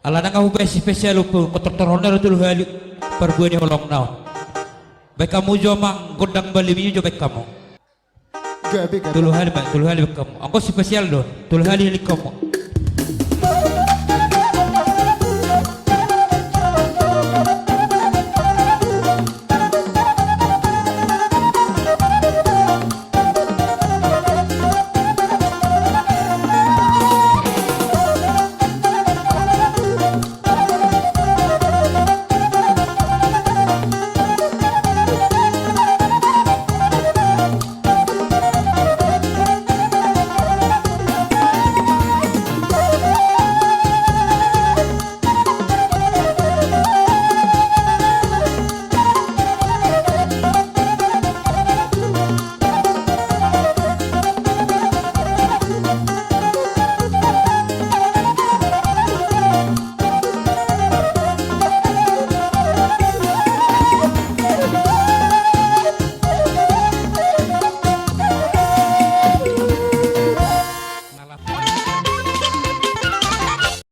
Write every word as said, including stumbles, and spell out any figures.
Alana nga hubaen spesial, umpe tortorhon na do tolu hali parbue ni holong na on. Baen hamu jo amang gondang balimi jo, baen hamu. Gabe, gabe. Tolu hali ma, tolu hali baen hamu. Anggo spesial do, tolu hali lingkon ma.